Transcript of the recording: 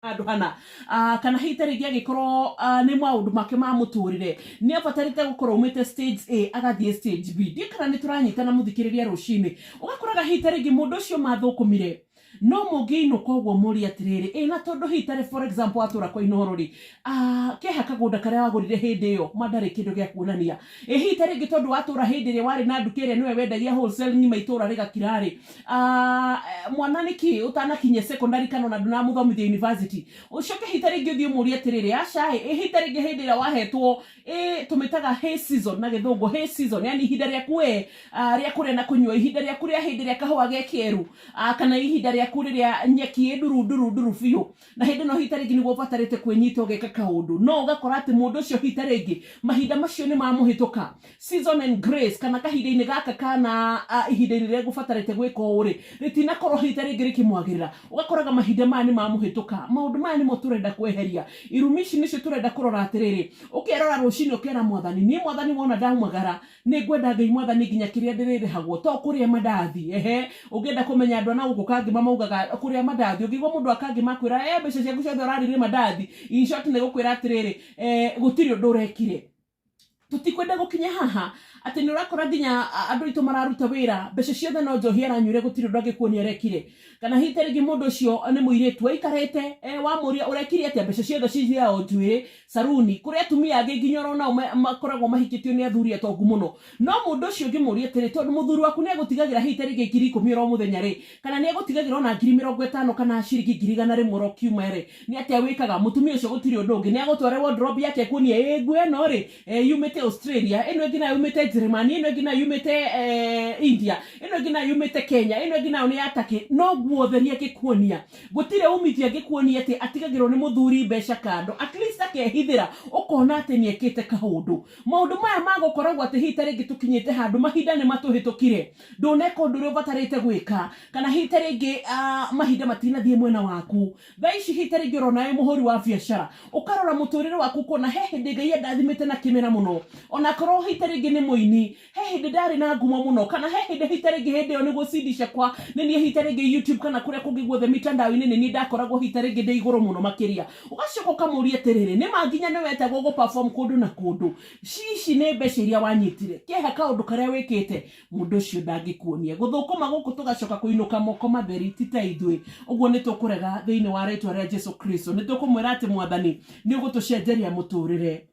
Handũ hana kana hihi ta rĩngĩ angĩkorwo nĩ maũndũ make ma mũtũrĩre nĩ abatarĩte gũkorwo aumĩte stage A agathiĩ stage B. Ndiũĩ kana nĩ tũranyitana mũthikĩrĩria rũcinĩ. Ũgakoraga hihi ta rĩngĩ mũndũ ũcio mathũkũmire no mũngĩinũka ũguo mũrie atĩrĩrĩ, ĩ na tondũ hihi tarĩ for example watũra kwa Inooro rĩ, keha kagũnda karĩa wagũrire hĩndĩ ĩyo ma ndarĩ kĩndũ gĩa kuonania. Ĩ hihi ta rĩngĩ tondũ watũra hĩndĩ ĩrĩa warĩ na nduka ĩrĩa nĩwe wendagia wholesale ng'ima itũra rĩgakira rĩ, mwana nĩkĩ ũtanakinyia secondary kana ona ndũnamũthomithia university. Ũcoke hihi ta rĩngĩ ũthiĩ ũmũrie atĩrĩrĩ, aca ĩ, ĩ hihi ta rĩngĩ hĩndĩ ĩrĩa wahetwo ĩ tũmĩtaga hay season na gĩthũngũ, hay season, yani ihinda rĩaku we rĩa kũrĩa na kũnyua, ihinda rĩaku rĩa hĩndĩ ĩrĩa kahũa ge keru, kana ihinda rĩaku rĩrĩa nyeki ĩ nduru nduru nduru biũ, na hĩndĩ ĩno hihi ta rĩngĩ nĩguo ũbatarĩte kwĩnyita ũgeka kaũndũ, no ũgakora atĩ mũndũ ũcio hihi ta rĩngĩ mahinda macio nĩ mamũhĩtũka. Season and grace kana kahinda-inĩ gaka kana ihinda-inĩ rĩrĩa gũbatarĩte gwĩka ũũ rĩ, rĩtinakorwo hihi ta rĩngĩ rĩkĩmwagĩrĩra. Ũgakoraga mahinda maya nĩ mamũhĩtũka. Maũndũ maya nĩmo tũrenda kweheria. Irumi ici nĩcio tũrenda kũrora atĩrĩrĩ, ũkerora rũcinĩ ũkera Mwathani, niĩ Mwathani wona ndaumagara, nĩ ngwenda Ngai Mwathani nginya kĩrĩa ndĩrĩrĩhagwo to kũrĩa mandathi. Ehe, ũngĩenda kũmenya andũ a na gũkũ Kangĩma maugaga kũrĩa mandathi, ũngĩigua mũndũ wa Kangĩma akwĩra, eh, mbeca ciaku ciothe ũrarĩire mandathi, in short nĩ gũkwĩra atĩrĩrĩ, eh, gũtirĩ ũndũ ũrekire. Tũtikwenda gũkinya haha atĩ nĩ ũrakora nginya andũ aitũ mararuta wĩra, mbeca ciothe no njohi aranyuire, gũtirĩ ũndũ angĩkuonia arekire. Kana hihi ta rĩngĩ mũndũ ũcio nĩ mũirĩtu aikarĩte, wamũria ũrekire atĩa, mbeca ciothe cithiaga o njuĩrĩ saruni, kũrĩ atumia angĩ nginya oro nao makoragwo mahikĩtio nĩ athuri atongu mũno. No mũndũ ũcio ũngĩmũria atĩrĩ, tondũ mũthuri waku nĩ agũtigagĩra hihi ta rĩngĩ 10,000 oro mũthenya rĩ, kana nĩ agũtigagĩra ona 50,000 kana ciringi 100,000 oro kiumia rĩ, nĩ atĩa wĩkaga? Mũtumia ũcio gũtirĩ ũndũ ũngĩ, nĩ agũtware wardrobe yake akuonie, ĩ nguo ĩno rĩ, yumĩte Australia, ĩno ĩngĩ nayo yumĩte Njĩrĩmani, ĩno ĩngĩ nayo yumĩte India, ĩno ĩngĩ nayo yumĩte Kenya, ĩno ĩngĩ nayo nĩ ya Turkey. No nguo theri angĩkuonia. Gũtirĩ umithio angĩkuonia atĩ atigagĩrwo nĩ mũthuri mbeca kando, at least akehithĩra, ũkona atĩ nĩ ekĩte kaũndũ. Maũndũ maya ma gũkoragwo atĩ hihi ta rĩngĩ tũkinyĩte handũ mahinda nĩ matũhĩtũkire, ndũneka ũndũ ũrĩa ũbatarĩte gwĩka, kana hihi ta rĩngĩ mahinda matinathiĩ mwena waku. Thaa ici hihi ta rĩngĩ ũrona wĩ mũhũri wa biacara, ũkarora mũtũrĩre waku ũkona he hĩndĩ Ngai andathimĩte na kĩmera mũno, onakorwo hihi ta rĩngĩ nĩ mũini, he hĩndĩ ndarĩ na ngumo mũno, kana he hĩndĩ hihi ta rĩngĩ hĩndĩ ĩyo nĩguo CD ciakwa nĩ niĩ hihi ta rĩngĩ YouTube kana kũrĩa kũngĩ guothe mitandao-inĩ nĩ niĩ ndakoragwo hihi ta rĩngĩ ndĩ igũrũ mũno makĩria. Ũgacoka ũkamũria atĩrĩrĩ, nĩ ma nginya nĩ wetagwo gũ perform kũndũ na kũndũ, ici nĩ mbeca iria wanyitire, kĩeha kaũndũ karĩa wĩkĩte? Mũndũ ũcio ndangĩkuonia. Gũthũkũma gũkũ tũgacoka kũinũka moko matheri ti ta ithuĩ. Ũguo nĩ tũkũrega thĩinĩ wa rĩtwa rĩa Jesu Kristo. Nĩ tũkũmwĩra atĩ Mwathani nĩ ũgũtũcenjeria mũtũrĩre.